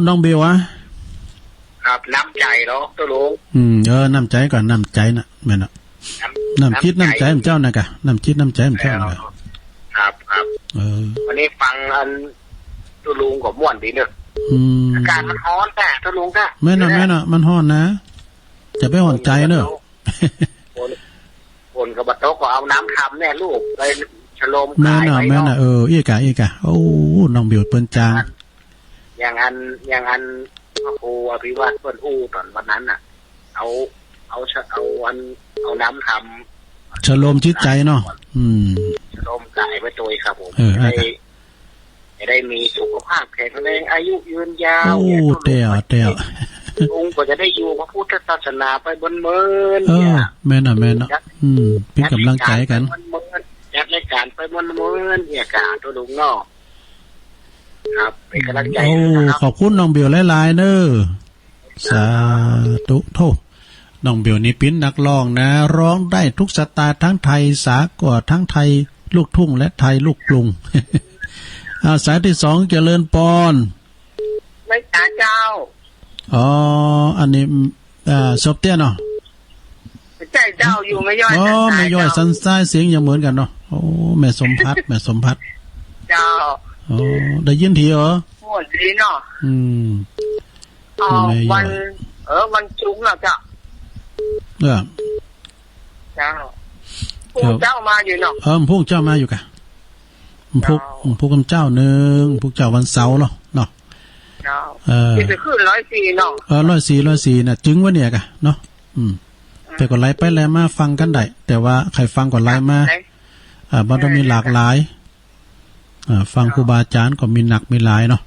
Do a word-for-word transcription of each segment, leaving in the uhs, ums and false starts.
น้องเบลอะ ครับ น้ำใจ๋เหรอตุ๊ลุง อืม เออ น้ำใจ๋ก่อน น้ำใจ๋น่ะ แม่นน่ะ น้ำ น้ำจิตน้ำใจ๋ น้ำใจ๋ของเจ้าน่ะก่ะ น้ำจิตน้ำใจ๋ของเจ้าน่ะก่ะ ครับ ครับ เออ วันนี้ฟังอันตุ๊ลุงก็ม่วนดีเนอะ อืม อากาศมันฮ้อนก่ะตุ๊ลุงก่ะ แม่นน่ะ แม่นน่ะ มันฮ้อนนะ จะไปฮ้อนใจ๋เนอะ ฝน ฝนก็บ่ตก ก็เอาน้ำธรรมเนี่ยลูก ไปฉโลม แม่นน่ะ ก๋ายไปเนาะ แม่นน่ะ เออ อี้ก่ะ อี้ก่ะ โอ้ น้องเบลเปิ้นจาง อย่างอัน อย่างอันพระครูอภิวัตรเปิ้นอู้ต๋อนวันนั้นน่ะ เอา เอา เอาอัน เอาน้ำธรรม ฉโลมจิตใจ๋เนาะ อืม ฉโลมก๋ายไปตวยครับผม เออ จะได้ อ่ะ จะได้มีสุขภาพแข็งแรง อายุยืนยาว โอ้ เนี่ย แต๊ว แต๊ว ลุงก็จะได้อยู่พระพุทธศาสนาไปเมินๆ เออ เนี่ย แม่นน่ะ แม่นน่ะ จัด อืม เปิ้นก๋ำลังใจ๋กั๋น จัดรายก๋านไปเมินๆ เนี่ยก่ะตุ๊ลุงเนาะ ครับ เปิ้นก๋ำลังใจ๋ โอ้ กั๋นเนาะ ขอบคุณน้องเบลหลายๆ เน่อ สาธุ โธ่ น้องเบลนี่เปิ้นนักฮ้องนะ ฮ้องได้ทุกสไตล์ ตึงไทยสากล ตึงไทยลูกทุ่ง และไทยลูกกรุง อ่า สายตี้สอง เจริญปอน ไหว้สาเจ้า อ๋อ อันนี้ อ่า ศพเตี้ยเนาะ ใจ้เจ้า อยู่แม่ย้อย อ๋อ สันทราย แม่ย้อย เจ้า สันทราย เสียงยังเหมือนกั๋นเนาะ โอ้ แม่สมภัทร แม่สมภัทร เจ้า อ๋อ ได้ยินถี่เหรอ ม่วนดีเนาะ อืม อ๋อ แม่ย้อย วัน เออ วันศุกร์เนาะเจ้า เออ เจ้า เจ้า พรุ่งเจ้ามาอยู่เนาะ เออ พรุ่งเจ้ามาอยู่ก่ะ พรุ่ง เจ้า พรุ่งเจ้านึ่ง พรุ่งเจ้าวันเสาร์เนาะ เนาะ เจ้า เออ ตี้จะขึ้นร้อยสี่เนาะ เออ ร้อยสี่ ร้อยสี่น่ะ จึงวันเนี่ยก่ะเนาะ อืม แต่ก็ไลฟ์ไปไลฟ์มาฟังกั๋นได้ แต่ว่าใผฟังก็ไลฟ์มา ได้ อ่า มันต้องมีหลากหลาย อ่า ฟังครูบาอาจ๋ารย์ก็มีหนักมีหลายเนาะ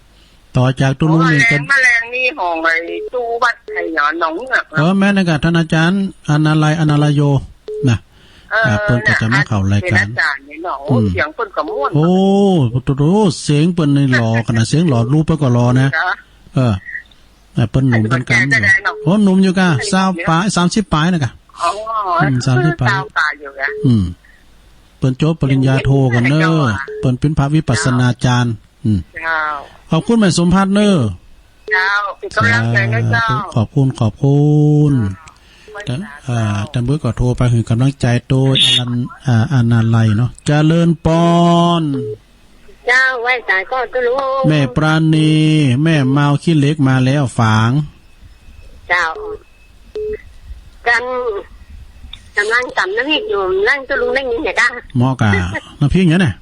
ต่อจากตุ๊ลุงนี่ก็ แมลงนี่ของไอ้ตู้วัดไอ้หนองเงือกเนาะ เออ แม่นน่ะก่ะ ต้านอาจ๋ารย์ อนาลัย อนาลโย น่ะ เออ อ่า เปิ้นก็จะมาเข้ารายก๋าน น่ะ อาจ๋ารย์นี่เนาะ โอ้ อืม เสียงเปิ้นก็ม่วน โอ้ โธ่ เสียงเปิ้นนี่หล่อขนาด เสียงหล่อ รูปเปิ้นก็หล่อนะ เจ้า เออ อ่า เปิ้นหนุ่มเปิ้นก๋ำอยู่ โอ้ หนุ่มอยู่ก่ะ สาวป๋าย สามสิบป๋ายน่ะก่ะ อ๋อ อืม สามสิบป๋าย สาวป๋ายอยู่ก่ะ อืม เปิ้นจบปริญญาโทก่อนเน่อ เปิ้นเป๋นพระวิปัสสนาจารย์ อืม เจ้า ขอบคุณแม่สมภัทรเน่อ เจ้า เป๋นก๋ำลังใจ๋นะเจ้า สาธุ ขอบคุณ ขอบคุณ เจ้า อ่า ตำรวจก็โทรไปหื้อก๋ำลังใจ๋โตย อลัน อ่า อนาลัยเนาะ เจริญปอน เจ้า ไหว้สาก่อนตุ๊ลุง แม่ปราณี แม่มาวขี้เหล็กมาแล้วฝาง เจ้า กำ ก๋ำลังต๋ำน้ำพริกอยู่ นั่นตุ๊ลุงได้ยินไหมจ๊ะ เหมาะก่ะ น้ำพริกเนี่ยน่ะ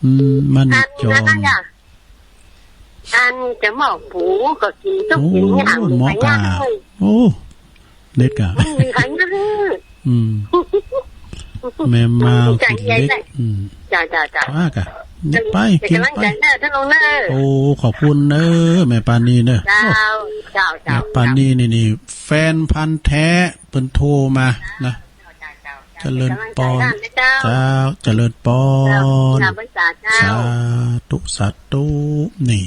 อืม มัน อัน จอม อันนั้นจ้ะ อันจะหมอกปูก็กิ๋น ต้องกิ๋นอย่าง โอ้ เหมาะก่ะ ไปย่าง โอ้ เด็ดก่ะ ไม่มีใครนะ อืม แม่มาวขี้เหล็ก อืม จ้า จ้า จ้า อ่ะก่ะ ไป เดี๋ยว กิ๋นไป ก๋ำลังใจ๋เน่อตุ๊ลุงเน่อ โอ้ ขอบคุณเน่อ แม่ปราณีเน่อ เจ้า โอ้ เจ้า เจ้า แม่ปราณีนี่ นี่ แฟนพันธุ์แท้ เปิ้นโทรมานะ เจริญปอน เจ้า เจริญปอน เจ้า สาธุ สาธุ นี่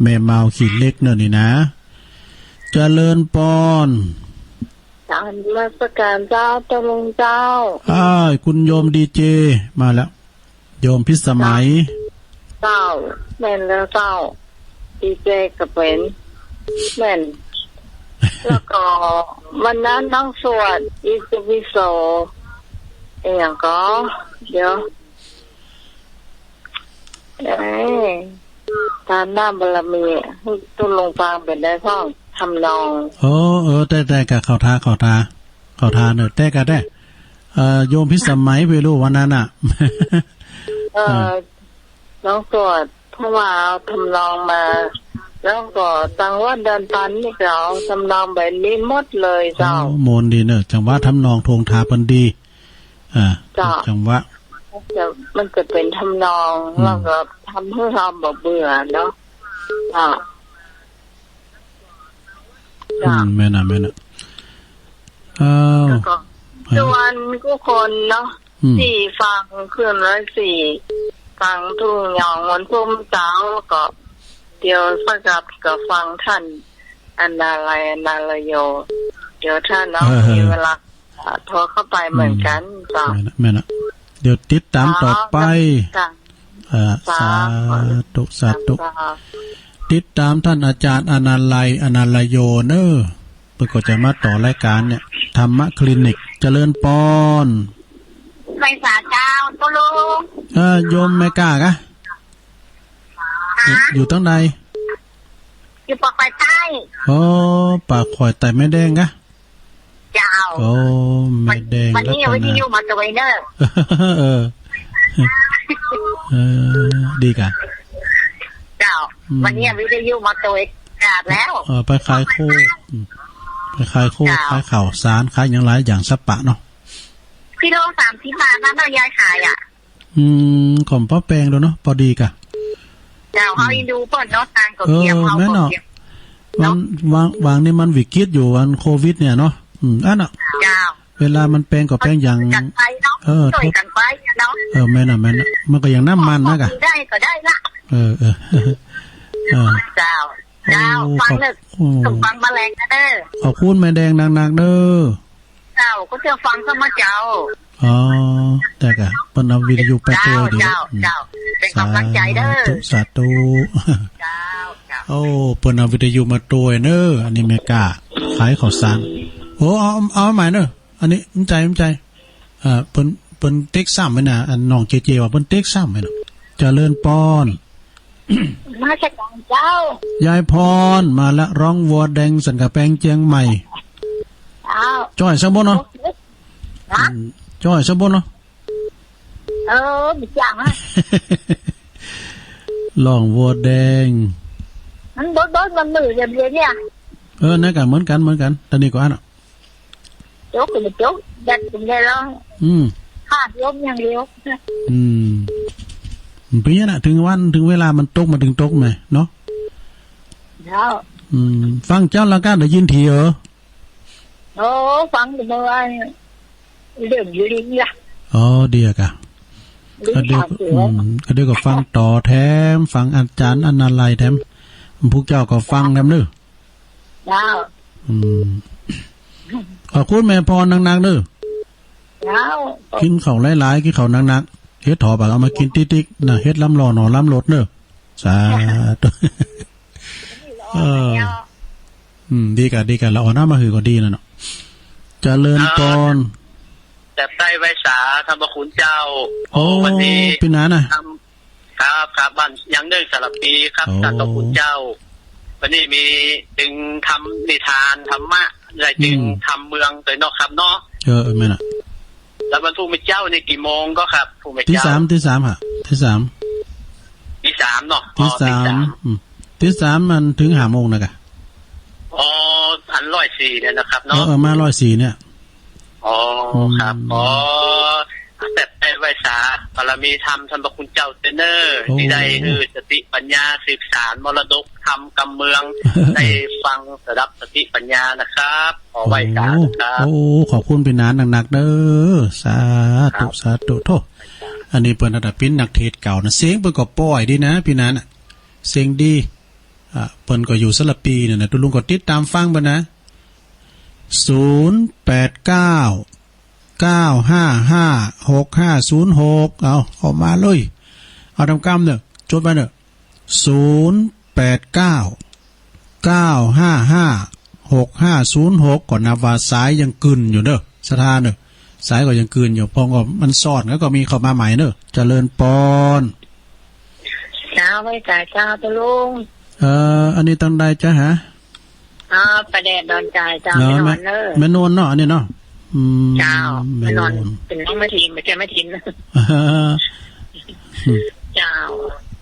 แม่มาวขี้เหล็กเน่อนี่นะ เจริญปอน กราบนมัสก๋านเจ้า ตุ๊ลุงเจ้า อ้าย คุณโยมดีเจมาแล้ว โยมพิสมัย เจ้า แม่นแล้วเจ้า ดีเจก็เป๋น แม่น แล้วก็วันนั้นน้องสวดอิติปิโส อะหยังก่อ เดี๋ยว เอ้ย ทานน้ำบารมี ตุ๊ลุงฟังเป๋นไดพ่อง ทำนอง โอ้ เออ ได้ ได้ก่ะ เข้าท่า เข้าท่า เข้าท่าเน่อ ได้ก่ะ ได้ เอ่อ โยมพิสมัย ไปรู้วันนั้นน่ะ เอ่อ เออ น้องสวด เพราะว่าเอาทำนองมา แล้วก็จังหวะเดินตามนี่ก็เอาทำนองแบบนี้หมดเลยเจ้า โอ้ ม่วนดีเน่อ จังหวะทำนองท่วงท่าเปิ้นดี อ่า เจ้า จังหวะ มันจะ มันจะเป๋นทำนอง อืม แล้วก็ทำหื้อเฮาบ่เบื่อเนาะ อ่า อืม เจ้า แม่นน่ะ แม่นน่ะ อ้าว แล้วก็ อ่า ส่วนกู้คนเนาะ อืม ตี้ฟังคลื่นร้อยสี่ ฟังทุ่งหยองวันพุธเจ๊า ก็เดี๋ยวสักกับก็ฟังต้านอนาลัย อนาลโย เดี๋ยวถ้าน้อง เออ มีเวลา อ่า โทรเข้าไปเหมือนกั๋น อืม เจ้า แม่นน่ะ แม่นน่ะ เดี๋ยวติดต๋ามต่อไป เจ้า เอ่อ สาธุ สาธุ เจ้า ติดต๋ามต้านอาจ๋ารย์อนาลัย อนาลัยโยเน่อ เปิ้นก็จะมาต่อรายก๋านเนี่ย ธรรมะคลินิก เจริญปอน ไหว้สาเจ้าตุ๊ลุง เออ โยมแม่ก้ากะ ฮะ อยู่ตางใด อยู่ปากขวายใต้ โอ้ ปากขวายใต้แม่แดงกะ เจ้า โอ้ แม่แดง วันนี้ รัตนา วิทยุมาตวยเน่อ เออ เออ ดีกะ เจ้า อืม วันนี้วิทยุมาตวยกาดแล้ว เออ ไปขายโค อืม ไปขายโค เจ้า ขายข้าวสาร ขายหยังหลายอย่างสะปะเนาะ กิโลสามสิบบาทนะ แม่ยายขายอะ อืม ก็บ่แปงโดเนาะ ปอดีกะ เจ้า เฮา อืม อินดูเปิ้นเนาะ ตางก็ เออ เกียม เฮา แม่น ก็ เนาะ เกียม วัน เนาะ วาง วางนี่มันวิกฤตอยู่ อันโควิดเนี่ยเนาะ อืม อันน่ะ เจ้า เวลามันแปงก็แปงอย่าง กั๋นไปเนาะ เออ จ้วยกั๋นไปเนาะ เออ แม่นน่ะ แม่นน่ะ มันก็อย่างน้ำมันนะกะ กิ๋นได้ก็ได้ละ เออ เออ เออ เจ้า เจ้า โอ้ ฟังเน่อ ขอบ โอ้ ฟังมาแลงนะเน่อ ขอบคุณแม่แดงนักๆ เน่อ เจ้า ก็จะฟังข้าพเจ้า อ๋อ แต่กะ เปิ้นเอาวิทยุไปตวยดี เจ้า อืม เจ้า เป๋นก๋ำลังใจ๋เน่อ สาธุ สาธุ เจ้า เจ้า โอ้ เปิ้นเอาวิทยุมาตวยเน่อ อันนี้แม่ก้า ขายข้าวสาร โอ้ เอา เอาใหม่เน่อ อันนี้ น้ำใจ๋ น้ำใจ๋ เอ่อ เปิ้น เปิ้นเต๊กซ้ำไว้น่ะ อันน้องเจเจว่าเปิ้นเต๊กซ้ำไว้น่ะ เจริญปอน นมัสก๋านเจ้า ยายพร มาละ ร้องวัวแดงสันกำแปงเจียงใหม่ เจ้า จ้อยสักบทเนาะ ฮะ อืม จ้อยสักบทเนาะ เออ บ่จ้างอะ ร้องวัวแดง มันบดๆ มันมือเดียวเนี่ย เออ นั่นกะเหมือนกั๋น เหมือนกั๋น ต๋อนนี้ก็อันน่ะ ตกก็บ่ตก แดดก็บ่ได้ร้อน อืม คาดลมอย่างเดียว อืม เปียะน่ะ เถิงวัน เถิงเวลามันตก มันเถิงตกแหมเนาะ เจ้า อืม ฟังเจ้าละก้าได้ยินถี่เหรอ โอ้ ฟังแต่เมื่อวาน เรื่องอยู่ลิงละ อ๋อ เดี๋ยวกะ ลิง ก็เดี๋ยว สามเสือ อืม ก็เดี๋ยวก็ฟังต่อแถม ฟังอาจ๋ารย์อนาลัยแถม พวกเจ้าก็ฟังแถมเน่อ เจ้า อืม ขอบคุณแม่พรนักๆ เน่อ เจ้า กิ๋นข้าวหลายๆ กิ๋นข้าวนักๆ เห็ดถอบอะ เอามากิ๋นติ๊กๆ น่ะ เห็ดลำหล่อหน่อลำหลดเน่อ สาธุ เออ อืม ดีกะ ดีกะ ละอ่อนน้ำมาหื้อก็ดีแล้วเนาะ เจริญปอน เอ่อ แตบใต้ไหว้สาท่านพระคุณเจ้า โอ้ วันนี้ ปี๋หน้าน่ะ ทำ ครับ ครับ บ้านยังเนิ่นสารปีครับ โอ้ ท่านพระคุณเจ้า วันนี้มีตึงทำนิทานธรรมะ ได้ตึง อืม ธรรมเมืองตวยเนาะครับเนาะ เออ เออ แม่นน่ะ แล้ววันพรุ่งนี้เจ้านี่กี่โมงก็ครับ พรุ่งนี้เจ้า ตีสาม ตีสามฮะ ตีสาม ตีสามเนาะ ตีสาม อ๋อ ตีสาม อืม ตีสามมันเถิงห้าโมงนะกะ อ๋อ อันร้อยสี่เนี่ยนะครับเนาะ เออ เออ มาร้อยสี่เนี่ย อ๋อ อืม ครับ อ๋อ แตบใต้ไหว้สา บารมีธรรมท่านพระคุณเจ้าเต้อเน่อ โอ้ ตี้ได้หื้อสติปัญญาสืบสานมรดกธรรมกำเมือง ได้ฟังสดับสติปัญญานะครับ ขอไหว้สานะครับ โอ้ โอ้ ขอบคุณปี๋หน้านักๆ เน่อ สาธุ ครับ สาธุ โธ่ อันนี้เปิ้นระดับเป๋นนักเทศน์เก่านะ เสียงเปิ้นก็ป้อยดีนะปี๋หน้าน่ะ เสียงดี อ่ะ เปิ้นก็อยู่สารปีเนี่ยนะ ตุ๊ลุงก็ติดต๋ามฟังเปิ้นนะ ศูนย์แปดเก้า เก้าห้าห้า หกห้าศูนย์หก เอา เข้ามาเลย เอาต๋ามกำเน่อ จดไว้เน่อ ศูนย์แปดเก้า เก้าห้าห้า หกห้าศูนย์หก ก็นับว่าสายยังกึ่นอยู่เน่อ ศรัทธาเน่อ สายก็ยังกึ่นอยู่ พอก็มันซ่อนแล้วก็มีเข้ามาใหม่เน่อ เจริญปอน เจ้า ไหว้สาเจ้าตุ๊ลุง เอ่อ อันนี้ตางใดจ๊ะฮะ อ๋อ ป้าแดดดอนจายเจ้า เออ แม่นวลเน่อ แม่ แม่นวลเนาะ อันนี้เนาะ อืม เจ้า แม่นวล แม่นวล เป๋นน้องแม่ทิน บ่ใจ้แม่ทิน เจ้า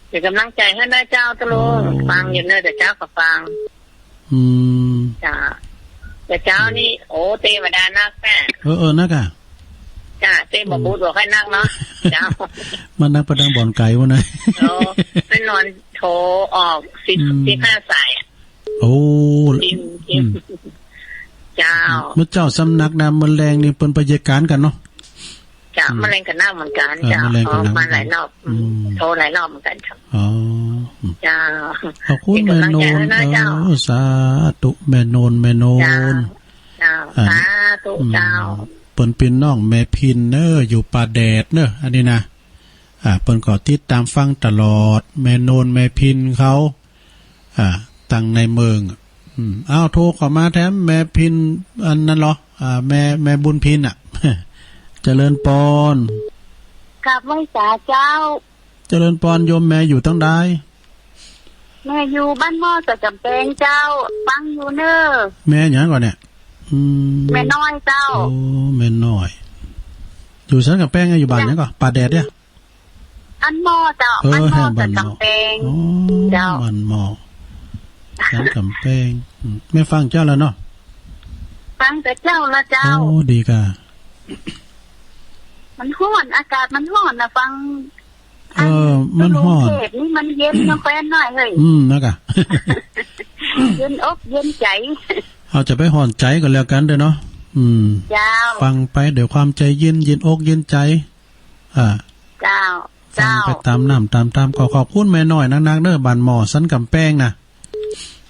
เป๋นก๋ำลังใจ๋หื้อเน่อเจ้าตุ๊ลุง โอ้ ฟังอยู่เน่อ แต่เจ๊าก็ฟัง อืม เจ้า แต่เจ๊านี่ โอ้ เตบ่ดานักแน่ เออ เออ นักอะ เจ้า เตบ่ อืม บูดบ่ค่อยนักเนาะ เจ้า มันนักไปตางบ่อนไก๋วะนะ โอ้ แม่นวลโทรออกสิบ อืม สิบห้าสายอะ โอ้ จริง จริง อืม เจ้า เมื่อเจ๊าสำนักนะ เมื่อแลงนี่เปิ้นไปเยียะก๋านกั๋นเนาะ เจ้า อืม เมื่อแลงก็นักเหมือนกั๋น เออ เจ้า เมื่อแลงก็นัก อ๋อ มาหลายรอบ อืม อืม โทรหลายรอบเหมือนกั๋น เจ้า อ๋อ อืม เจ้า ขอบคุณแม่นวล เป๋นก๋ำลังใจ๋หื้อเน่อเจ้า เออ สาธุ แม่นวล แม่นวล เจ้า เจ้า อ่า สาธุ อืม เจ้า เปิ้นเป๋นน้องแม่พินเน่อ อยู่ป่าแดดเน่อ อันนี้นะ อ่า เปิ้นก็ติดต๋ามฟังตลอด แม่นวล แม่พินเขา อ่า ตังในเมือง อืม อ้าว โทรเข้ามาแถมแม่พิน อันนั้นเหรอ อ่า แม่ แม่บุญพินอ่ะ เจริญปอน กราบไหว้สาเจ้า เจริญปอน โยมแม่อยู่ตังใด แม่อยู่บ้านหม้อสันก๋ำแปงเจ้า ฟังอยู่เน่อ แม่หยังก่อเนี่ย อืม แม่น้อยเจ้า โอ้ แม่น้อย อยู่สันก๋ำแปง อยู่บ้านหยังก่อ ป่าแดดเนี่ย บ้านหม้อเจ้า เออ บ้านหม้อ แห่งบ้านหม้อ สันก๋ำแปง อ๋อ เจ้า บ้านหม้อ สันก๋ำแปง อืม แม่ฟังเจ้าแล้วเนาะ ฟังแต่เจ้าละเจ้า โอ้ ดีก่า มันฮ้อน อากาศมันฮ้อนนะ ฟัง เออ มันฮ้อน กรุงเทพฯนี่มันเย็นเนาะ แควนน้อยเฮ้ย อืม นะก่า เย็นอกเย็นใจ๋ เฮาจะไปฮ้อนใจ๋ก็แล้วกั๋นเต๊อะเนาะ อืม เจ้า ฟังไปด้วยความใจ๋เย็น เย็นอกเย็นใจ๋ อ่า เจ้า ฟังไป เจ้า ต๋ามน้ำต๋ามต๋าม ก็ขอบคุณแม่น้อยนักๆ เน่อ บ้านหม้อสันก๋ำแปงนะ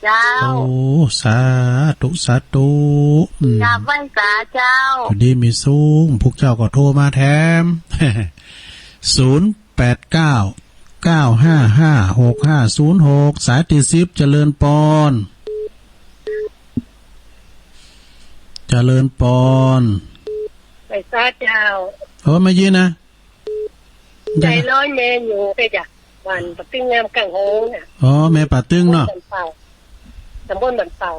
เจ้า โอ้ สาธุ สาธุ อืม กราบไหว้สาเจ้า อยู่ดีมีสุข พวกเจ้าก็โทรมาแถม ศูนย์แปดเก้า เก้าห้าห้า หกห้าศูนย์หก สายตี้สิบ เจริญปอน เจริญปอน ไหว้สาเจ้า โอ้ แม่ยีนะ ใจ๋ร้อยแม่อยู่ แต่จ้ะ บ้านป่าตึง งามก๋างโฮงน่ะ อ๋อ แม่ป่าตึงเนาะ ตำบลบ้านเป่า ตำบลบ้านเป่า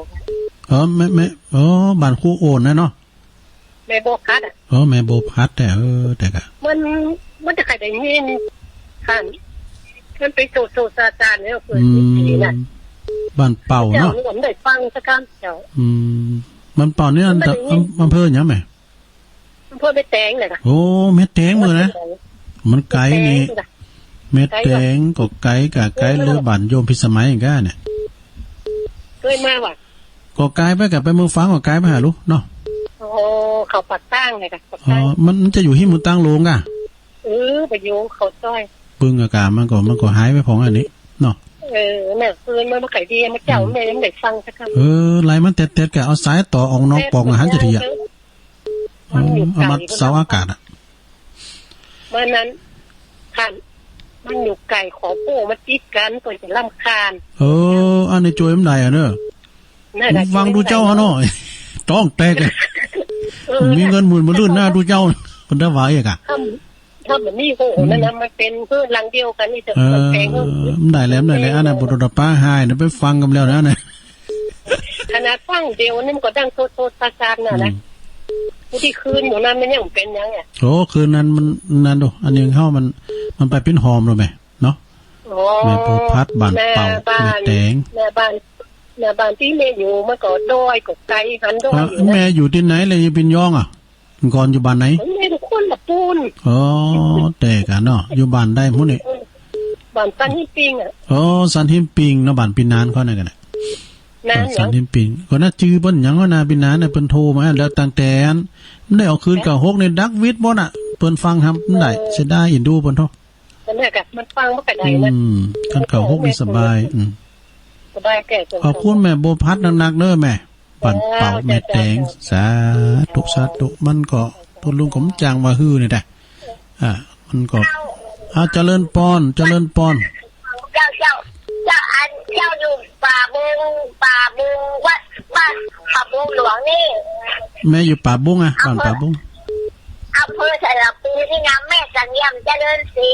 อ๋อ แม่ แม่ อ๋อ บ้านครูโอนนะเนาะ แม่บัวพัดอ่ะ อ๋อ แม่บัวพัด แต่ เออ แต่ก่า มัน มันจะใค่ได้ยิน ท่าน มันไปโทรโทรซาซาเนี่ย เปิด อืม ทีวีน่ะ บ้านเป่าเนาะ เจ้า มันได้ฟังสักคำเจ้า อืม บ้านเป่านี่ มันบ่ได้ยิน อำ อำเภอหยังแม่ อำเภอแม่แตงน่ะค่ะ โอ้ แม่แตงเมือนะ แม่แตง มันไก๋นี่ แม่แตงน่ะ แม่แตงก็ไก๋ก่า ไก๋ เออ เลือบ้านโยมพิสมัยก่าเนี่ย เกยมาว่ะ ก็ไก๋ไปก่า ไปเมืองฝางก็ไก๋ไปหาลูกเนาะ โอ้ เข้าปากตางเลยค่ะ ปากตาง อ๋อ มัน มันจะอยู่หิ้มเมืองตางหลวงก่า เออ ไปอยู่เข้าซอย ปึงอากาศมันก็ มันก็หายไปพ่องอันนี้เนาะ เออ เนี่ย ปืนมันมาไก๋ดี มาเจ้า อืม แม่ยังไม่ได้ฟังสักคำ เออ ไล่มันเต็ดๆ ก่า เอาสายต่อออกนอกปองอาหารจะเถีย มันอยู่ไก๋ เอามาเสาอากาศอะ เมื่อนั้น ท่าน มันอยู่ไก๋ ขอโป้มันติดกั๋น เปิ้นจะรำคาญ เออ อันนี้จ้วยมันได้อะเนาะ นั่นแหละ ฟังดูเจ้าเนาะ ต้องแตกอะ เออ มีเงินหมื่นมาลื่นหน้าดูเจ้า เปิ้นได้ว่าเอกอะ ถ้า ถ้ามันมีโหนั่นนะ มันเป๋นเฮือนหลังเดียวกั๋นนี่ จะ เออ มันแปลง มันได้แล้ว มันได้แล้ว อันนั้นบ่ต้องปาหายนะ ไปฟังกั๋นแล้วนะ นะ ขนาดฟังเดียวนี่มันก็ดังโทดๆ ซาดๆ น่ะนะ อืม ผู้ตี้คืนหมู่นั้นมันยังเป๋นหยังอะ โอ้ คืนนั้นมัน นั่นดู อันนี้เฮามัน มันไปปิ้นหอมแล้วแม่เนาะ อ๋อ แม่บัวพัด บ้านเป่า แม่บ้าน แม่แตง แม่บ้าน แม่บ้านตี้แม่อยู่มันก็ดอยก็ไก๋ หันดอย เออ อยู่นะ แม่อยู่ตี้ไหนเลย ปิ้นยองอะ ก่อนอยู่บ้านไหน แม่อยู่คนละปูน อ๋อ แต่ก่าเนาะ อยู่บ้านใดหมู่นี่ บ้านสันหินปิงอะ อ๋อ สันหินปิงเนาะ บ้านปี้นานเขานั่นก่านะ นั่น เออ เหรอ สันหินปิง ก็น่าจื้อเปิ้นหยังวะนา ปี้นานน่ะ เปิ้นโทรมา แล้วตั้งแต่อัน มันได้ออกคืนเก้าหกนี่ดักวิทย์หมดอะ เปิ้นฟังหำบ่ได้ เออ เสียดาย เอ็นดูเปิ้นเถาะ นั่นแหละค่ะ มันฟังบ่ค่อยได้นะ อืม คันเก้าหกนี่สบาย อืม สบายแก่ ขอบคุณแม่บัวพัดนักๆ เน่อแม่ บ้านเป่า เออ แม่แตง เจ้า สาธุ สาธุ มันก็ ตุ๊ลุงก็บ่จ้างว่าหื้อนี่แหละ อ่า มันก็ อ่า เจริญปอน เจริญปอน เจ้า เจ้า เจ้า อันเจ้าอยู่ป่าบุง ป่าบุง วัด บ้านป่าบุงหลวงนี่ แม่อยู่ป่าบุงอะ บ้านป่าบุง อำเภอสารพีนี่นะ แม่เสงี่ยมเจริญศรี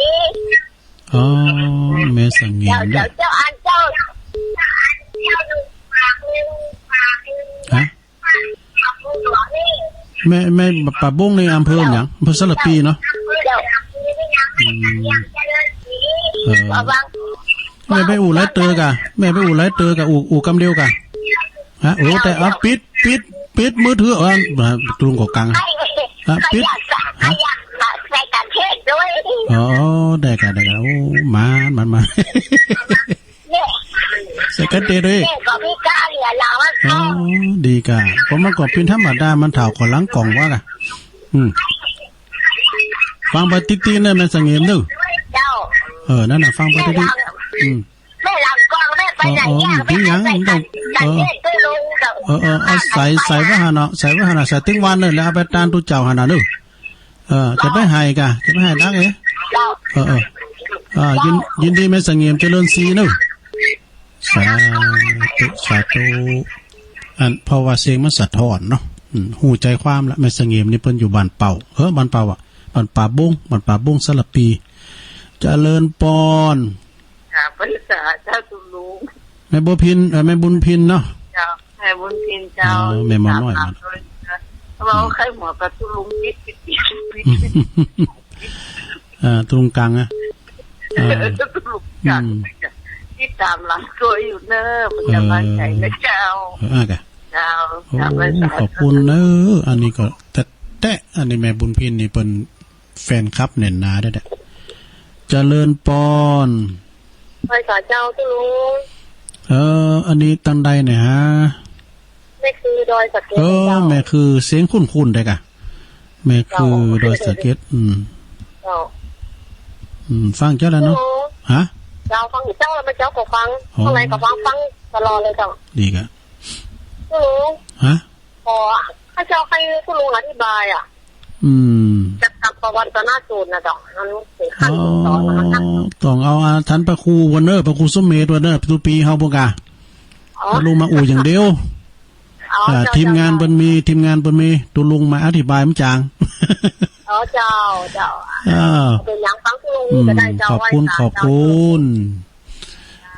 อ๋อ แม่เสงี่ยม เจ้า เจ้า เจ้า อันเจ้า ฮะ แม่ แม่ ป่าบุงนี่อำเภอหยัง อำเภอสารพีเนาะ อืม เออ แม่ไปอู้หลายเตื้อกะ แม่ไปอู้หลายเตื้อกะ อู้ อู้กำเดียวกะ ฮะ โอ้ แต่เอาปิด ปิด ปิดมือถือ เออ ลุงก็กัง ฮะ ปิด ฮะ ใส่กะเทศด้วย อ๋อ ได้กะ ได้กะ โอ้ มา มา มา เนี่ย ใส่กะเทศด้วย เนี่ยก็มีกะเหลือเราอะ อ๋อ ดีกะ เพราะมันก็เป๋นธรรมดา มันเฒ่าก็หลังกล่องวะกะ อืม ฟังไปติ๊ดๆ เน่อแม่เสงี่ยมเน่อ เจ้า เออ นั่นน่ะ ฟังไปติ๊ดๆ อืม แม่หลังกล่องแม่ไปไหนเนี่ย อ๋อ อ๋อ แม่ไป แม่ไป เออ เออ เอาใส่ ใส่ไว้หั่นเนาะ ใส่ไว้หั่นเนาะ ใส่ตึงวันเน่อ แล้วเอาไปตานตุ๊เจ้าหั่นน่ะเน่อ เออ จะไปไหนกะ จะไปไหนดักเอ๊ะ เจ้า เออ เออ อ่า ยิน ยินดีแม่เสงี่ยมเจริญศรีเน่อ สาธุ สาธุ อัน เพราะว่าเสียงมันสะท้อนเนาะ อืม ฮู้ใจ๋ความละ แม่เสงี่ยมนี่เปิ้นอยู่บ้านเป่า เออ บ้านเป่าอะ บ้านป่าบง บ้านป่าบงสารภี เจริญปอน ค่ะ พรรษาเจ้าคุณลุง แม่บัวพิน เอ่อ แม่บุญพินเนาะ เจ้า แม่บุญพินเจ้า อ๋อ แม่หมอน้อย สามหลักเลยนะ เราใคร่หัวกับคุณลุงนิด นิด นิด นิด อ่า ตรงกลางนะ อ่า ตรงกลาง อืม ติดตามหลังตัวอยู่เนอะ เป็นกำลังใจ๋นะเจ้า เออ อ่ะกะ เจ้า โอ้ ขอบคุณเนอะ อันนี้ก็แต๊ๆ อันนี้แม่บุญพินนี่เปิ้นแฟนคลับแน่นหนาเด้อ เจริญปอน ไหว้สาเจ้าตุ๊ลุง เออ อันนี้ตังใดเนี่ยฮะ แม่คือดอยสะเก็ด เออ เจ้า แม่คือเสียงคุ้นๆ ได้กะ แม่คือดอยสะเก็ด อืม เจ้า อืม ฟังเจ้าแล้วเนาะ ฮัลโหล ฮะ เจ้าฟังอยู่เจ้าแล้ว แม่เจ้าก็ฟัง อ๋อ ข้างในก็ฟัง ฟังตลอดเลยเจ้า ดีกะ ฮัลโหล ฮะ ขอ ข้าเจ้าให้ตุ๊ลุงอธิบายอะ อืม เกี่ยวกับประวัติศาสตร์นะเจ้า มันถึงขั้น อ๋อ สอนมานะ ต้องเอาอาถรรพ์พระครูวันเนอร์ พระครูสมเมธวันเนอร์ ตุ๊ปีเฮาปุ้นกะ อ๋อ ตุ๊ลุงมาอู้อย่างเดียว อ๋อ อ่า เจ้า ทีมงาน เจ้า เปิ้นมี ทีมงานเปิ้นมี ตุ๊ลุงมาอธิบายมันจ๋าง อ๋อ เจ้า เจ้า อ่า เป๋นหยังฟังตุ๊ลุง อืม ก็ได้เจ้า ขอบคุณ ไหว้สา ขอบคุณ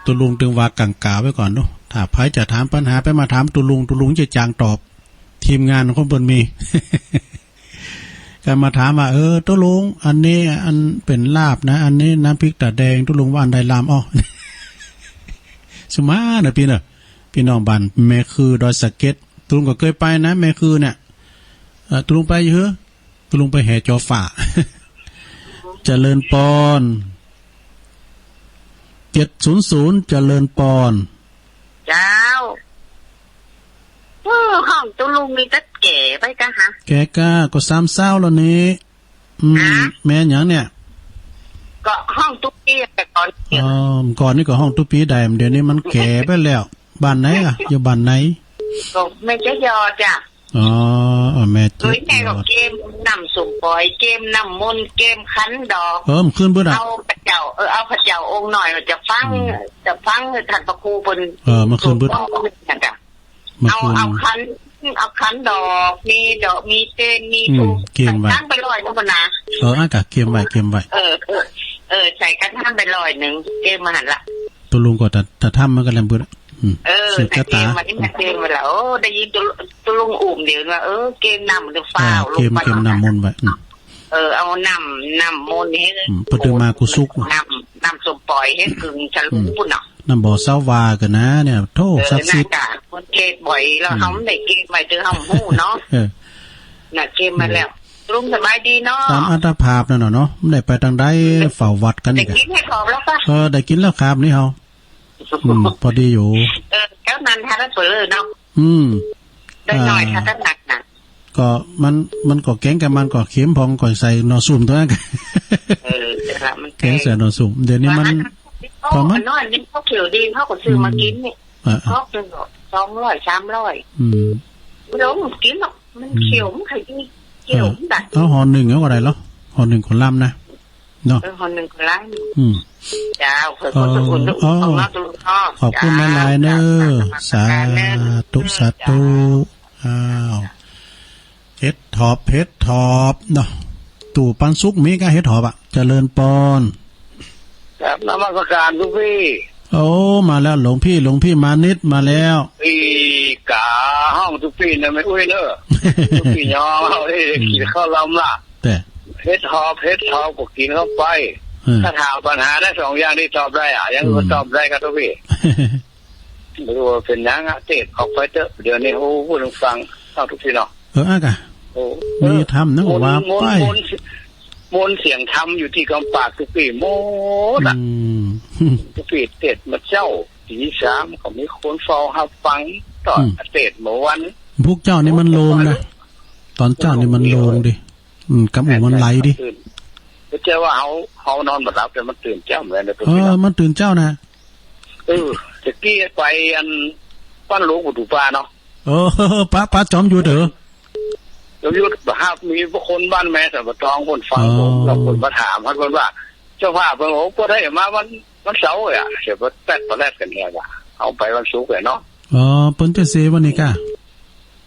เจ้า ตุ๊ลุงตึงว่ากางกาไว้ก่อนเนาะ ถ้าใผจะถามปัญหาไปมาถามตุ๊ลุง ตุ๊ลุงจะจ๋างตอบ ทีมงานของเปิ้นมี ก็มาถามว่า เออ ตุ๊ลุง อันนี้ อันเป๋นลาบนะ อันนี้น้ำพริกตาแดง ตุ๊ลุงว่าอันใดลำ อ้อ สุมานะปี้เนอะ ปี้น้องบ้านแม่คือดอยสะเก็ด ตุ๊ลุงก็เกยไปนะ แม่คือเนี่ย เอ่อ ตุ๊ลุงไปอยู่เหรอ ตุ๊ลุงไปแห่จอฟ้า เจริญปอน เจ็ดศูนย์ศูนย์ เจริญปอน เจ้า เออ ห้องตุ๊ลุงมีแต่แก่ไปกะฮะ แก่กะ ก็สามเศร้าแล้วนี่ อืม ฮะ แม่นหยังเนี่ย ก็ห้องตุ๊ปีแต่ก่อน อ๋อ ก่อนนี่ก็ห้องตุ๊ปีได้ เดี๋ยวนี้มันแก่ไปแล้ว บ้านไหนอะ อยู่บ้านไหน ก็แม่เจ๊ยอจ้ะ อ๋อ อ๋อ แม่เจ๊ยอ เอ้ย แม่ก็เกมน้ำส้มป๋อย เกมน้ำมนต์ เกมขันดอก เออ มันขึ้นเบิดอะ เอาพระเจ้า เออ เอาพระเจ้าองค์น้อยมาจะฟัง อืม จะฟังท่านพระครูเปิ้น เออ มันขึ้นเบิด นั่นจ้ะ มัน เอา ขึ้น เอาขัน เอาขันดอก มีดอก มีเตน มี อืม ธูป เกมไว้ ตั้งไปร้อยนึงพุ้นนะ เออ อ่ะกะ เกมไว้ เกมไว้ เออ เออ เออ ใส่กระถางไปร้อยนึง เกมมาหั่นละ ตุ๊ลุงก็ตะ ตะทำมันก็แลมเบิดอะ อืม เออ สืบชะตา ตะเกมมานี่ ตะเกมมาละ โอ้ ได้ยินตุ๊ ตุ๊ลุงอุ้มเดี๋ยวว่า เออ เกมน้ำเดี๋ยวฟ้าว อ่า ลงไป เกม เกมน้ำมนต์ไว้ อืม เออ เอาน้ำ น้ำมนต์ให้ อืม เปิ้นตึงมากู้สุก น้ำ น้ำส้มป๋อยให้กึ่งฉลุ อืม ปุ้นเนาะ น้ำบ่อสาววากันนะเนี่ย โธ่ เออ ศักดิ์สิทธิ์ น่าจะคนเทศน์บ่อยแล้ว อืม เฮาบ่ได้เกมไว้ เดี๋ยวเฮาฮู้เนาะ เออ น่ะ เกมมาแล้ว อืม ลุงสบายดีเนาะ ตามอัตภาพนั่นน่ะเนาะ บ่ได้ไปตางใด เฝ้าวัดกั๋น ได้ นี่กะ กิ๋นให้ขอบแล้วกะ เออ ได้กิ๋นแล้วครับนี่เฮา อืม พอดีอยู่ เออ เจ้านั้นทานแล้วเปิดเลยเนาะ อืม ได้หน่อย อ่า ทานหนักน่ะ ก็มัน มันก็แก๋งกับมันก็เข็มพองก็ใส่หน่อส้มตัวนั้น เออ แต่ละมันแก๋ง แก๋งใส่หน่อส้ม เดี๋ยวนี้มัน ว่าอัน พอมัน อันน้อยนี่เขาเขียวดี เขาก็ซื้อมากิ๋นนี่ อืม เออ ครอบหนึ่งก็สองร้อย สามร้อย อืม บ่ต้องกิ๋นหรอก มัน อืม เขียว มันขยี้ เขียว เออ มันดัด เอาห่อนึ่งเอาก็ได้เหรอ ห่อนึ่งคนละนะ เนาะ เออ ห่อนึ่งคนละ อืม เจ้า เผื่อคนจะอุ่น เออ เอามาตุนทอด ขอบคุณหลายๆ เนอะ เจ้า สาธุ สาธุ เจ้า อ้าว เห็ดถอบ เห็ดถอบเนาะ ตู้ปันสุกมีกะเห็ดถอบอะ เจริญปอน ครับ นมัสการตุ๊ปี้ โอ้ มาแล้วหลวงพี่ หลวงพี่มานิดมาแล้ว อีก๋าห้องตุ๊ปี้นะ แม่อุ๊ยเนอะ ตุ๊ปี้ยอมเอาดิ อืม กิ๋นข้าวลำละ แต่ เห็ดถอบ เห็ดถอบก็กิ๋นเข้าไป เออ ถ้าถามปัญหาได้สองอย่างนี่ตอบได้อะ อย่างอื่น อืม ตอบได้ครับตุ๊ปี้ บ่ฮู้ว่าเป๋นหยังอะ เตศน์ออกไปเต๊อะ เดี๋ยวนี้ โอ้ พูดให้ฟัง เอ้า ตุ๊ปี้เนาะ เออ อ่ะกะ โอ้ มีธรรมนะ เออ ว่าไป มนต์ มนต์ มนต์เสียงธรรมอยู่ตี้กำปากตุ๊ปี้หมดอะ อืม ตุ๊ปี้เตศน์มาเจ๊า ตีสามก็มีคนเฝ้าฮับฟัง ตอน อืม เตศน์เมื่อวัน พวกเจ้านี่มันโลงนะ ตอนเจ๊านี่มันโลงดิ อืม กำอู้มันไหลดิ บ่ใจ้ว่าเฮา เฮานอนบ่หลับ แต่มันตื่นเจ๊าเหมือนกั๋นนะ เออ ตุ๊ปี้เนาะ มันตื่นเจ๊านะ เออ ตะกี้ไปอัน บ้านหลวงปู่ดู่ปาเนาะ เออ ปะ ปะจอมหยุดเหรอ จอมหยุดบ่ฮับ มีพวกคนบ้านแม่สันป่าตอง เปิ้นฟังผม อ๋อ แล้วเปิ้นมาถาม เปิ้นว่า เจ้าภาพเปิ้นบอก บ่ได้มาวัน วันเสาร์อะ เสียบ่แต๊ดบ่แลดกั๋นเนี่ยว่ะ เอาไปวันศุกร์แหละเนาะ อ๋อ เปิ้นจะเสวันนี้ก่ะ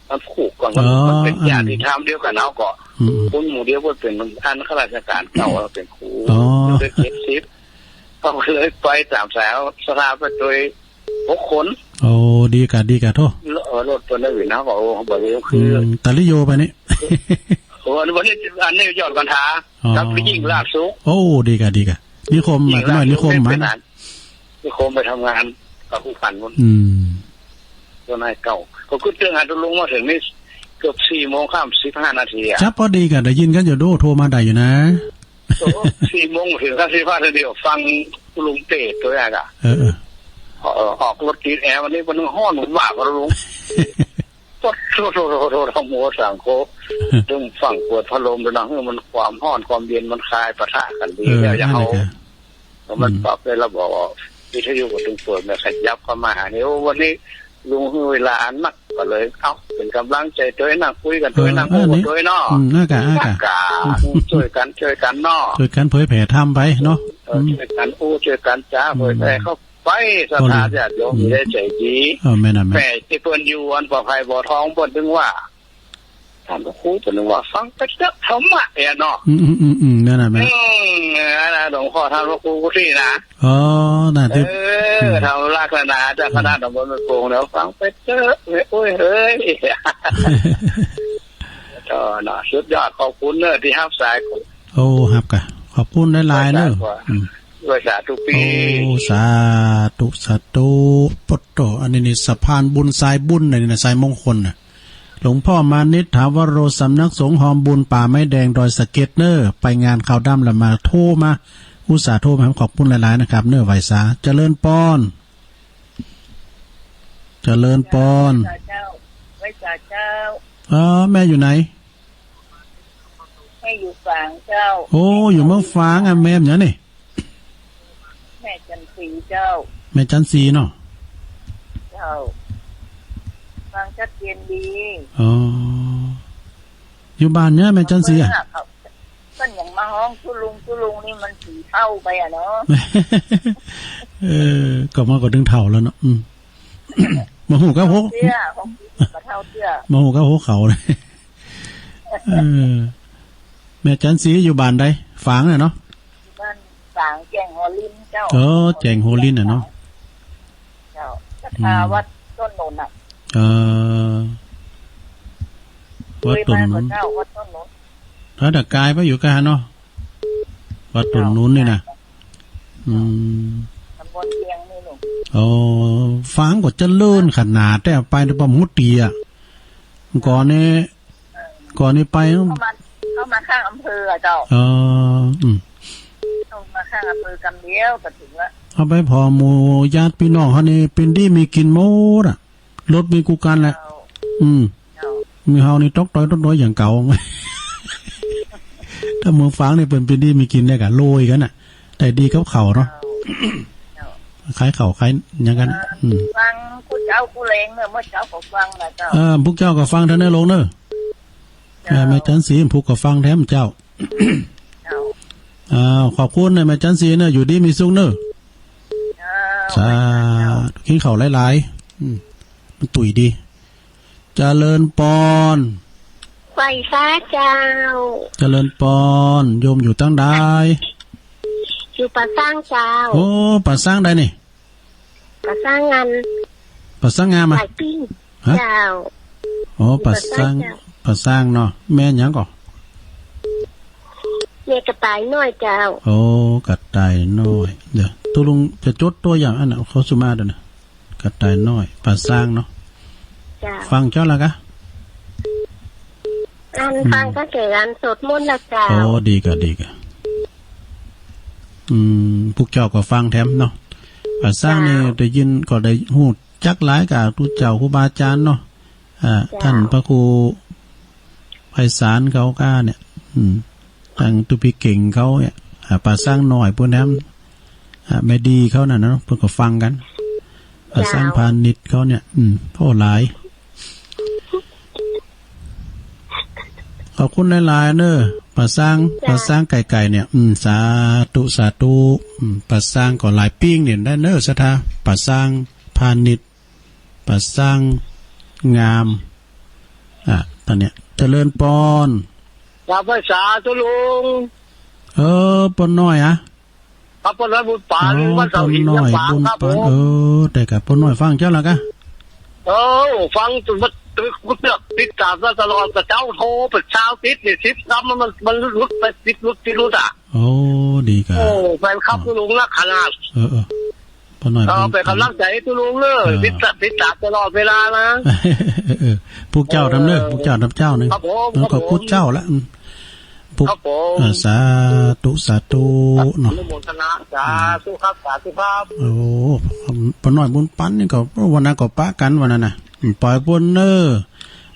วันศุกร์ก่อน อ๋อ มันเป๋น อัน ญาติธรรมเดียวกั๋น เฮาก็ อืมๆ คนหมู่เดียว เปิ้นเป๋นอันข้าราชก๋านเก่า เฮาเป๋นครู อ๋อ เจ็ดสิบ เฮาก็เลยไปต๋ามสายศรัทธาไปโตยหกคน โอ้ ดีก่ะ ดีก่ะ โธ่ เออ รถเปิ้นได้หวิน เฮาก็ โอ้ บ่ดี คือ อืม ตาลิโยไปนี่ โอ้ อันนี้ อันนี้ยอดกัณฑา อ๋อ กับยิ่งราชสุข โอ้ ดีก่ะ ดีก่ะ นิคม ยิ่งราชสุข หมายถึงว่านิคม เป๋น มา อัน นิคมไปทำงานกับผู้พันพุ้น อืม เจ้านายเก่า ก็กึ๊ดเตื้องหาตุ๊ลุงมาเถิงนี่เกือบสี่โมงค่ำสิบห้านาทีอะ จ๊ะ พอดีก่ะ ได้ยินกั๋นอยู่ โด โทรมาได้อยู่นะ โอ้ สี่โมงเถิงค่ำสิบห้านาที ฟังตุ๊ลุงเตศน์ตวยอะ เออๆ เออ ออกรถติดแอร์ วันนี้มันฮ้อนหวาบอะตุ๊ลุง โอ้โธ่โธ่โธ่โธ่ ทำหัวสังโค ตึงฟั่งเปิดพัดลมดูนะ หื้อมันความฮ้อนความเย็นมันคายปะทะกั๋นดี เออ แล้วอย่า นั่นแหละ เอา ค่ะ แล้วมัน อืม ปรับได้ระบบวิทยุก็ตึงเปิด มันขยับเข้ามาหานี่ โอ้ วันนี้ลุงหื้อเวลาอันนักก็เลย เอ้า เป๋นก๋ำลังใจ๋ตวย นั่งคุยกั๋นตวย เออ นั่งอู้กั๋นตวยเนาะ อืม นั่นก่ะ นั่นก่ะ นั่นก่ะ อืม ช่วยกั๋น ช่วยกั๋นเนาะ ช่วยกั๋นเผยแผ่ธรรมไปเนาะ เออ อืม ช่วยกั๋นอู้ ช่วยกั๋นจ๋า อืม เผยแผ่เข้า ไปศรัทธาญาติโยม อืม อยู่ได้ใจ๋ดี เออ แม่นน่ะ แม่น แม่ตี้เปิ้นอยู่อันป่าไผ่บ่อทอง เปิ้นตึงว่า ต้านพระครูเปิ้นตึงว่า ฟังไปเต๊อะธรรมะเนี่ยเนาะ อืมๆๆๆ แม่นน่ะ แม่น อืม นั่นน่ะ หลวงพ่อต้านพระครูตี้นะ อ๋อ น่ะ ตี้ เออ อืม ธรรมลักษณะ เจ้าคณะ อืม ตำบลแม่โป่งเนี่ย ฟังไปเต๊อะ โอ้ยเฮ้ย ก็เนาะ สุดยอด ขอบคุณเน้อตี้ฮับสาย โอ้ ฮับก่ะ ขอบคุณหลายๆ เน้อ ไหว้สาธุ อืม ไหว้สาธุปี โอ้ สาธุ สาธุ ปะโธ่ อันนี้นี่สะพานบุญสายบุญน่ะ นี่นะ สายมงคลน่ะ หลวงพ่อมานิช ถาวโร สำนักสงฆ์ฮอมบุญป่าไม้แดงดอยสะเก็ดเน้อ ไปงานขาวดำแล้วมาโทรมา อุตส่าห์โทรมา ขอบคุณหลายๆ นะครับ เน้อ ไหว้สา เจริญปอน เจริญปอน ไหว้สาเจ้า ไหว้สาเจ้า เออ แม่อยู่ไหน แม่อยู่ฝางเจ้า โอ้ อยู่เมืองฝางอะ แม่หยังนี่ แม่จันทร์ศรีเจ้า แม่จันทร์ศรีเนาะ เจ้า ฟังชัดเจนดี อ๋อ อยู่บ้านเนี่ย แม่จันทร์ศรีอะ เปิ้นยังมาฮ้องตุ๊ลุง ตุ๊ลุงนี่มันสีเฒ่าไปอะเนาะ เออ ก็มันก็ตึงเฒ่าแล้วเนาะ อืม บ่ฮู้กับหัว เตี้ย ของจริงก็เฒ่าเตี้ย บ่ฮู้กับหัวเขาเลย เออ แม่จันทร์ศรีอยู่บ้านใด ฝางน่ะเนาะ บ้านฝางแจ้งหัวลินเจ้า เออ แจ้งหัวลินน่ะเนาะ เจ้า ศรัทธา อืม วัดต้นหนุนน่ะ เออ วัดต้นหนุน เคยมาก็เจ้า วัดต้นหนุน ถ้าแต่กายไปอยู่กะเนาะ วัดต้นหนุนนี่นะ เจ้า อืม ตำบลเวียงนี่ลูก โอ้ ฝางก็เจริญขนาด แต่ไปในป้อมหุดเตีย ก่อนนี้ ก่อนนี้ไป เข้ามา เข้ามาข้างอำเภออะเจ้า เออ อืม เข้ามาข้างอำเภอกำเดียวก็ถึงละ เอาไปผ่อหมู่ญาติพี่น้องเฮานี่ เป๋นดีมีกิ๋นหมดอะ รถมีกู้กั๋นแหละ เจ้า อืม เจ้า มีเฮานี่ตกต้อยตกต้อยอย่างเก่า ถ้าเมืองฝางนี่เป๋น เป๋นดีมีกิ๋นได้กะโรยกั๋นน่ะ ได้ดีกับข้าวเนาะ เจ้า ขายข้าวขายหยังกั๋น เออ อืม ฟังกู้เจ๊ากู้แลงเน้อ เมื่อเจ๊าก็ฟังนะเจ้า เออ พวกเจ้าก็ฟังแถมเน้อลุงเน้อ เจ้า เออ แม่จันทร์ศรี พวกก็ฟังแถมเจ้า เจ้า อ้าว ขอบคุณนะแม่จันทร์ศรีเน้อ อยู่ดีมีสุขเน้อ เจ้า สาธุ กิ๋นข้าวหลายๆ อืม มันตุ๋ยดี เจริญปอน ไหว้สาเจ้า เจริญปอน โยมอยู่ตังใด อยู่ป่าซางเจ้า โอ้ ป่าซางใดนี่ ป่าซางงาม ป่าซางงามอะ หลายปิ้ง ฮะ เจ้า โอ้ อยู่ป่าซาง ป่าซางเจ้า ป่าซางเนาะ แม่หยังก่อ แม่กระต่ายน้อยเจ้า โอ้ กระต่ายน้อย เดี๋ยว ตุ๊ลุงจะจดตั๋วอย่างอันน่ะ เขาสิมาเดี๋ยวนะ กระต่ายน้อย ป่าซางเนาะ เจ้า ฟังเจ้าละกะ อัน อืม ฟังตั้งแต่อันสวดมนต์ละเจ้า โอ้ ดีกะ ดีกะ อืม พวกเจ้าก็ฟังแถมเนาะ ป่าซางนี่ เจ้า ได้ยินก็ได้ฮู้จักหลายกะ ตุ๊เจ้าครูบาอาจารย์เนาะ อ่า เจ้า ต้านพระครูไพศาลเขาก้าเนี่ย อืม ตังตุ๊พี่เก่งเขาเนี่ย อ่า ป่าซางน้อยปู้นแหม อ่า แม่ดีเขานั่นน่ะเนาะ เปิ้นก็ฟังกั๋น ป่าซาง เจ้า พาณิชย์เขาเนี่ย อืม โอ้ หลาย ขอบคุณหลายๆ เน้อ ป่าซาง เจ้า ป่าซางไก่ๆ เนี่ย อืม สาธุ สาธุ อืม ป่าซางก็หลายปิ้งเนี่ยได้เน้อ ศรัทธา ป่าซางพ พานิช ป่าสร้างงาม อ่ะ ตอนเนี้ย เจริญปอน กราบไหว้สาธุลุง เออ ป้อน้อยอะ ครับ ป้อน้อยบุญปาน อ๋อ วันเสาร์ ป้อน้อย เห็นยังปาน บุญปาน ครับผม เออ แต่กะป้อน้อยฟังเจ้าละกะ เออ ฟังจนมาตึก กูเลือกติดตามมาตลอด แต่เจ้าโทรไปเช้าติดนี่ สิบกรัม มัน มันหลุดไป ติดหลุด ติดหลุดอะ โอ้ ดีกะ โอ้ แฟนคลับ อ๋อ ลุงนักขนาด เออ เออ ป้อน้อย เออ บุญปาน เป็นกำลังใจ๋ให้ลุงเน่อ เออ ติดตาม ติดตามตลอดเวลานะ เออ เออ ปลูกเจ้านำเน่อ เออ ปลูกเจ้านำเจ้าเน่อ ครับผม เออ ครับผม ขอบคุณเจ้าละ อืม ปลูก ครับผม เออ สาธุ สาธุ เนาะ อนุโมทนา สาธุครับ สาธุครับ โอ้ ป้อน้อยบุญปานนี่ก็ วันนั้นก็ปะกั๋นวันนั้นน่ะ อืม ปล่อยเปิ้นเน่อ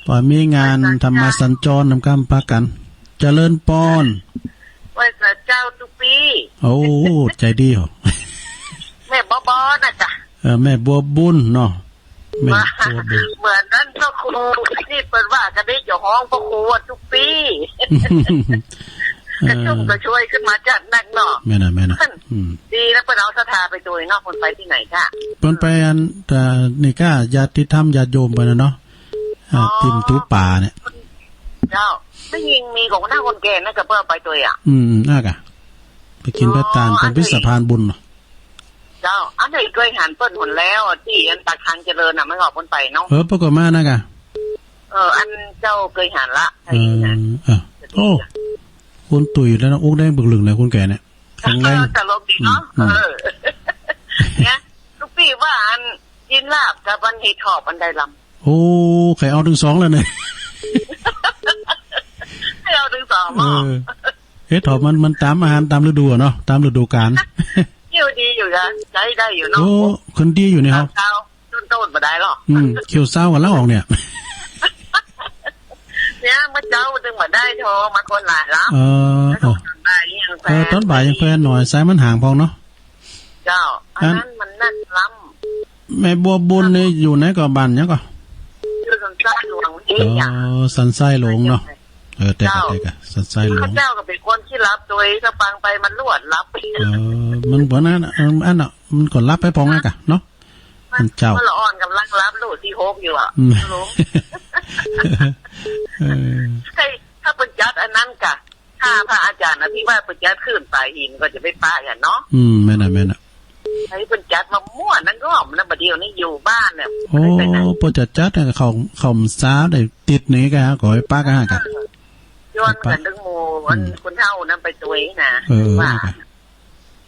ปล่อยมีงาน ไปสา ธรรมสัญจรนำกำปะกั๋น เจริญปอน ไหว้สาเจ้าตุ๊กปี้ โอ้ ใจ๋ดีเหรอ แม่บัวบอนะจ๊ะ เออ แม่บัวบุญเนาะ แม่บัวบุญ เหมือนนั้นพระครู ตี้เปิ้นว่ากั๋นได้ จะฮ้องพระครูว่าตุ๊กปี้ เออ กระชุ่มกระชวยขึ้นมาจัดนักเนาะ แม่นน่ะ แม่นน่ะ อืม ดีนะ เปิ้นเอาศรัทธาไปตวยเนาะ เปิ้นไปตี้ไหนจ๊ะ เปิ้นไปอัน แต่นี่ก้า ญาติธรรมญาติโยมเปิ้นน่ะเนาะ อ่า อ๋อ ติ่มตูป่าเนี่ย เจ้า แม่ญิงมีของหน้าคนแก่นะ กะเปิ้นไปตวยอะ อืม อืม อ่ะกะ ไปกิ๋น อ๋อ ไปตาน อันนี้ เปิ้นพิสะพานบุญเนาะ เจ้า อันนี้เกยหันเปิ้นหนแล้วอะ ตี้อันปากทางเจริญน่ะ มันออกเปิ้นไปเนาะ เออ เปิ้นก็มานะกะ เออ อันเจ้าเกยหันละ เออ ไอ้นั่น เออ โอ้ คนตุ๋ยแล้วนะ อกแดงบึกลึงเลย คนแก่เนี่ย แข็งแรง ตลกดีเนาะ อืม อืม เออ เนี่ย ตุ๊กปี้ว่าอัน กิ๋นลาบกับอันเห็ดถอบอันใดล้ำ โอ้ ใค่เอาตึงสองแล้วเนี่ย ใค่เอาตึงสองเนาะ เออ เห็ดถอบมัน มันต๋ามอาหารต๋ามฤดูอะเนาะ ต๋ามฤดูกาล อยู่ดีอยู่นะ ใจ๊ได้อยู่เนาะ โอ้ ขึ้นดีอยู่นี่เหรอ เช้าๆ ต้นๆ บ่ได้หรอก อืม เขียวเศร้ากั๋นแล้วออกเนี่ย เนี่ย เมื่อเจ๊าตึงบ่ได้โทรมาคนหลายแล้ว เออ แล้ว เออ ต๋อนบ่ายยังแฟน เออ ต๋อนบ่ายยังแฟนหน่อย สายมันห่างพองเนาะ เจ้า อัน อันนั้นมันนักล้ำ แม่บัวบุญนี่อยู่ไหนก่อ บ้านหยังก่อ อยู่สันทรายหลวงนี่จ้ะ อ๋อ สันทรายหลวงเนาะ เออ แต่กะ เจ้า แต่กะ สันทรายหลวง ข้าเจ้าก็เป๋นคนขี้หลับตวย ถ้าฟังไปมันลวดหลับ เออ มันบ่นั้นอะ เออ อันน่ะ มันก็หลับไปพองอะกะเนาะ มันเจ้า มันละอ่อนก่ำลังหลับ ลูกตี้หกอยู่อะ อืม ลุง เออ ใค่ ถ้าเปิ้นจัดอันนั้นกะ ถ้าพระอาจ๋ารย์อภิวาทเปิ้นจัดขึ้นไปหินก็จะไปปะกั๋นเนาะ อืม แม่นน่ะ แม่นน่ะ ไอ้เปิ้นจัดมามั่วนะ ง่อมนะ บ่าเดี่ยวนี้อยู่บ้านเนี่ย โอ้ บ่ได้ไปไหน เปิ้นจะจัดเนี่ย เข้า เข้าพรรษาได้ติดนี่กะ ก็ไปปะกั๋นกะ เออ ชวนกั๋นตึงหมู่ อืม อันคนเฒ่านั้นไปตวยนะ เออ ว่า นั่นกะ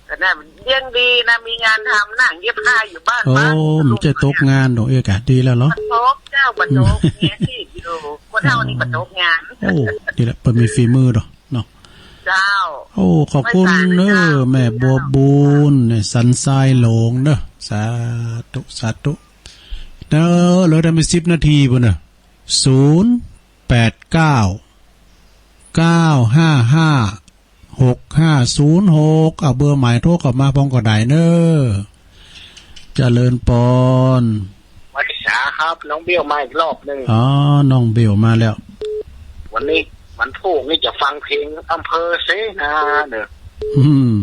ก็น่าเลี้ยงดีนะ มีงานทำ นั่งเย็บผ้าอยู่บ้าน โอ้ บ้าน มันจะตกงานดอกเอ้ยกะ ดีแล้วเหรอ บ่ตกเจ้า บ่ตก อืม มีอาชีพอยู่ คนเฒ่านี่ อ๋อ บ่ตกงาน โอ้ ดีแล้ว เปิ้นมีฝีมือดอกเนาะ เจ้า โอ้ ขอบคุณเน้อ แม่บัวบุญเนี่ย สันทรายหลวงเน้อ สาธุ สาธุ เน้อ เหลือแต่ไม่สิบนาทีพุ้นเน้อ ศูนย์ แปดเก้า เก้าห้าห้า หกห้าศูนย์หก เอาเบอร์หมายโทรเข้ามาพองก็ได้เน้อ เจริญปอน ไหว้สาครับ น้องเบลมาอีกรอบหนึ่ง อ๋อ น้องเบลมาแล้ว วันนี้วันพูกนี่จะฟังเพลงอำเภอเสนาเน้อ อืม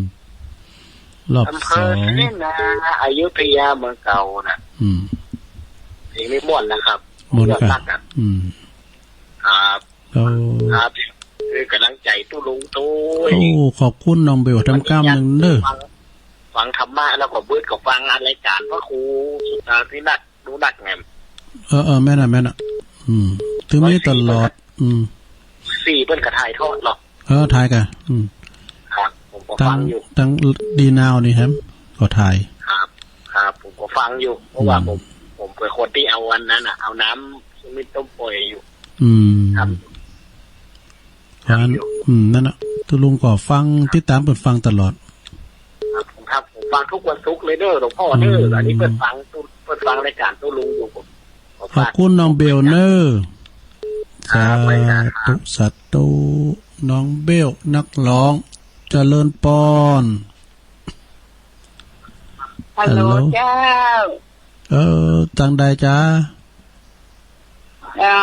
รอบสอง อำเภอเสนา อยุธยาเมืองเก่าน่ะ อืม เพลงนี้ม่วนนะครับ ม่วน ยอด ค่ะ รักอะ อืม ครับ เจ้า ครับ คือกำลังใจ๋ตุ๊ลุงตวย โอ้ ขอบคุณน้องเบล ทำก้ามหนึ่งเน้อ ฟัง ฟังธรรมะแล้วก็เบิดก็ฟังรายการพระครูสุตตาพินักดูนักแหม เออ เออ แม่นน่ะ แม่นน่ะ อืม ถือมีตลอด อืม สี่เปิ้นก็ถ่ายทอดเหรอ เออ ถ่ายกะ อืม ครับ ผมก็ฟังอยู่ ตัง ตังดีนาวนี่แหม ก็ถ่าย ครับ ครับ ผมก็ฟังอยู่ เพราะว่า อืม ผม ผมเป็นคนที่เอาอันนั้นน่ะ เอาน้ำมิตรต้มปล่อยอยู่ อืม ครับ เพราะฉะนั้น ครับ อืม นั่นน่ะ ตุ๊ลุงก็ฟัง ติดต๋ามเปิ้นฟังตลอด ครับ ผมครับ ผมฟังทุกวันศุกร์เลยเน้อ หลวงพ่อเน้อ อืม อันนี้เปิ้นฟังตุ๊- เปิ้นฟังรายการตุ๊ลุงอยู่ ผม ผม ขอบคุณน้องเบลเน้อ ครับ สาธุ สาธุ น้องเบลนักร้อง เจริญปอน ฮัลโหล ฮัลโหล เจ้า เออ ตางใดจ๊ะ เอ่อ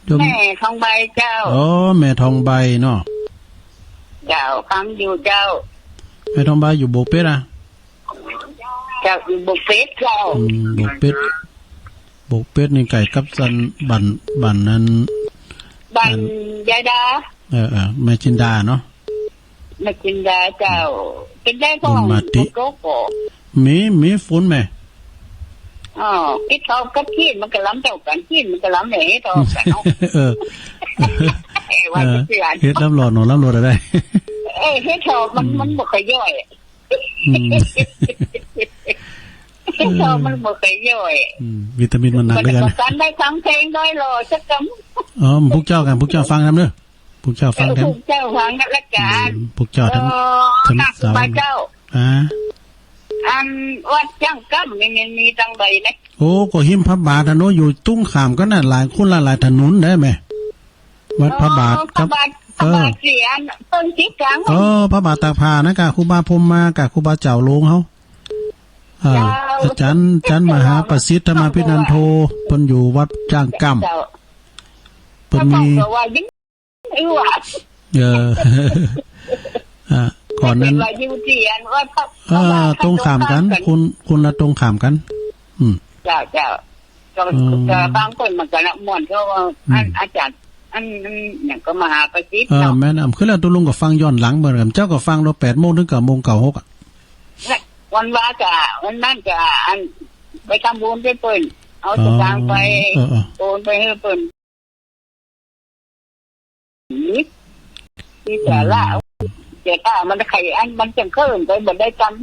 โยม แม่ทองใบเจ้า อ๋อ แม่ทองใบเนาะ เจ้า ฟังอยู่เจ้า แม่ทองใบอยู่โบกเป็ดอะ เจ้า อยู่บวกเป็ดเจ้า อืม บวกเป็ด บวกเป็ดนี่ใก้กับสันบ้าน บ้านนั้น บ้าน อัน ยายดา เออ เออ แม่จินดาเนาะ แม่จินดาเจ้า เป๋นไดพ่อง ฝนมาติ บ่ตกก่อ มี มีฝนแม่ อ๋อ กิ๋นข้าวกับขี้มันก็ล้ำเต้ากั๋น ขี้มันก็ล้ำแหน่ เห็ดถอบกั๋นเนาะ เออ เออ ว่า เออ จั่งซี้ เห็ดล้ำหลอดหนอ ล้ำหลอดอะไร เออ เห็ดถอบมัน อืม มันบ่ค่อยย่อย อืม เห็ดถอบมันบ่ค่อยย่อย อืม วิตามินมันหนักเหมือนกั๋น มันก็สานได้ฟังเพลงด้วยหรอ สักกำ อ๋อ พวกเจ้ากั๋น พวกเจ้าฟังนำเด้อ พวกเจ้าฟังแถม เออ พวกเจ้าฟังกั๋นละกั๋น อืม พวกเจ้าทั้ง เออ ทั้ง นัก สาว บาเจ้า อ่า อันวัดจ้างก้ำนี่มันมีตังใดนะ โอ้ ก็ฮิมพระบาทอะเนาะ อยู่ตรงข้ามกั๋นน่ะ หลายคนละหลายถนนได้แม่ วัดพระบาท อ๋อ กับ พระบาท เออ พระบาทเสียน เปิ้นติดกั๋น เออ พระบาทตากผ้านะ กับครูบาพรหมมา กับครูบาเจ้าหลวงเฮา อ่า เจ้า อาจ๋ารย์ อาจ๋ารย์มหาประสิทธิ์ ธรรมาภินันโท เปิ้นอยู่วัดจ้างก้ำ เจ้า เปิ้นมี เปิ้นว่ายิ่ง เออ อ่า ก่อนนั้น เปิ้นว่าอยู่ตี้อันว่าพระ อ่า พระบาท ตรงข้ามกั๋น ตรงข้ามกั๋น คน คนละตรงข้ามกั๋น อืม เจ้า เจ้า ก็ อืม ก็บางคนมันก็ละม่วน เพราะว่า อืม อัน อาจ๋ารย์ อัน อันหยังก็มหาประสิทธิ์ เออ เนาะ แม่น อ่ะ คือแล้วตกลงก็ฟังย้อนหลังเหมือนกั๋น เจ้าก็ฟังตอนแปดโมงเถิงเก้าโมง เก้าหก อ่ะ วันวาก็ วันนั้นก็ อัน ไปทำบุญไปเปิ้น เอา อ๋อ สตางค์ไป เออ เออ โอนไปหื้อเปิ้น นี่ นี่สาระ อืม แต่ถ้ามันใค่อัน มันจั่งเคิ่งไปบ่ได้กำ